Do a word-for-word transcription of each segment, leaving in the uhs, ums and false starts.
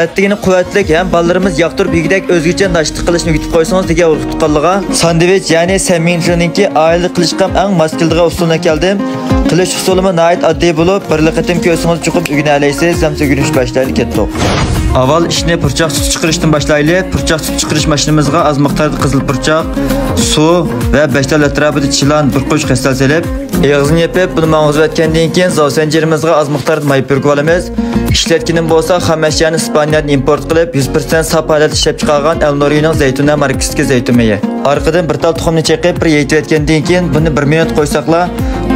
ئەتىگىنى قۇۋۋەتلىك ھەم بالىلىرىمىز ياقتۇرۇپ يېگۈدەك ئۆزگىچە ناشتا قىلىشنى ئۆگىتىپ قويسىڭىز دېگەن ئۇرۇق تۇغقانلىرىغا ساندۋىچ، يەنى سەممىڭجىنىڭكى ئائىلىدە قىلىشقا ئەڭ ماس كېلىدىغان ئۇسۇلىنى ئەكەلدىم. قىلىش ئۇسۇلىمۇ ناھايىتى ئاددىي بولۇپ، بىرلا قېتىم كۆرسىڭىز چوقۇم ئۆگىنەلەيسىز. ئەمسە ئۆگىنىشنى باشلايلى، كەتتۇق. ئاۋۋال ئىشنى پۇرچاق سۈتى چىقىرىشتىن باشلايلى. پۇرچاق سۈتى چىقىرىش ماشىنىمىزغا ئاز مىقداردا قىزىل پۇرچاق، سۇ ۋە بەش تال ئەتراپىدا چىلان، بىر قوشۇق ھەسەل سېلىپ، ئېغىزىنى يېپىپ، بۇنى ماڭغۇزۇۋەتكەندىن كېيىن، زاۋسەنجىنىمىزغا ئاز مىقداردا ماي پۈركۈۋالىمىز. ئىشلەتكىنىم بولسا خام ئەشيانى ئىسپانىيەدىن ئىمپورت قىلىپ، يۈز پىرسەنت ساپ ھالەتتە ئىشلەپ چىقارغان ئەلنورىنىڭ زەيتۇنە ماركىسىدىكى زەيتۇن مېيى. ئارقىدىن بىر تال تۇخۇمنى چېقىپ، بىر يېيىتىۋەتكەندىن كېيىن، بۇنى بىر مىنۇت قويساقلا،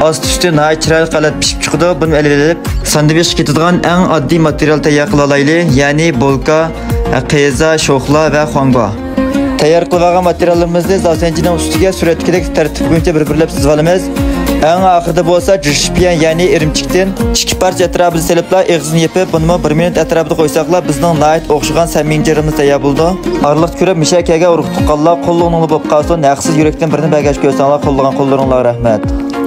ئاستى ئۈستى ناھايىتى چىرايلىق ھالەتتە پىشىپ چىقىدۇ. بۇنى ئېلىۋېلىپ، ساندۋىچقا كېتىدىغان ئەڭ ئاددىي ماتېرىيال تەييار قىلالايلى، يەنى بولكا، قېزا، شوخلا ۋە خۇاڭگۇا. تەييار قىلىۋالغان ماتېرىياللىرىمىزنى زاۋسەنجىنىڭ ئۈستىگە سۈرەتتىكىدەك تەرتىپ بويىچە بىر-بىرلەپ سىزىۋالىمىز. ئەڭ ئاخىرىدا بولسا جۈشپيەن، يەنى ئىرىمچىكتىن ئىككى پارچە ئەتراپىدا سېلىپلا، ئېغىزىنى يېپىپ، بۇنىمۇ بىر مىنۇت ئەتراپىدا قويساقلا، بىزنىڭ ناھايىتى ئوخشىغان سەممىڭجىنىمىز تەييار بولىدۇ. ئارىلىقتا كۆرۈپ مىشە كەلگەن ئۇرۇق تۇغقانلار، قوللىغىنىڭلار بولۇپ قالسۇن، ھەقسىز يۈرەكتىن بىرنى بەرگەچ كۆرسەڭلار قوللىغان قوللىرىڭلارغا رەھمەت.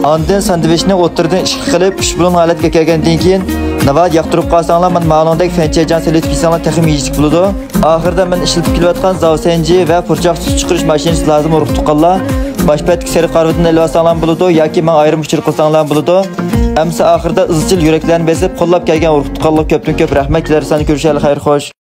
ئاندىن ساندۋىچنى ئوتتۇرىدىن ئىككى قىلىپ، ئۈچ بۇلۇڭ ھالەتكە كەلگەندىن كېيىن، ناۋادا ياقتۇرۇپ قالساڭلار، مانا ماڭىنىڭدەك فەنچەيجاڭ سېلىپ يېسەڭلار تېخىمۇ يېيىشلىك بولىدۇ. ئاخىرىدا مەن ئىشلىتىپ كېلىۋاتقان زاۋسەنجى ۋە پۇرچاق سۈتى چىقىرىش ماشىنىسى لازىم ئۇرۇق تۇغقانلار. باش پەتتىكى سېرىق قارىۋىتىنى ئېلىۋالساڭلار بولىدۇ ياكى ماڭا ئايرىم ئۇچۇر قىلساڭلار بولىدۇ. ئەمسە ئاخىرىدا ئىزچىل يۈرەكلەرنى بېسىپ قوللاپ كەلگەن ئۇرۇق تۇغقانلارغا كۆپتىن كۆپ رەھمەت. كېلەر ساندا كۆرۈشەيلى، خەير خوش.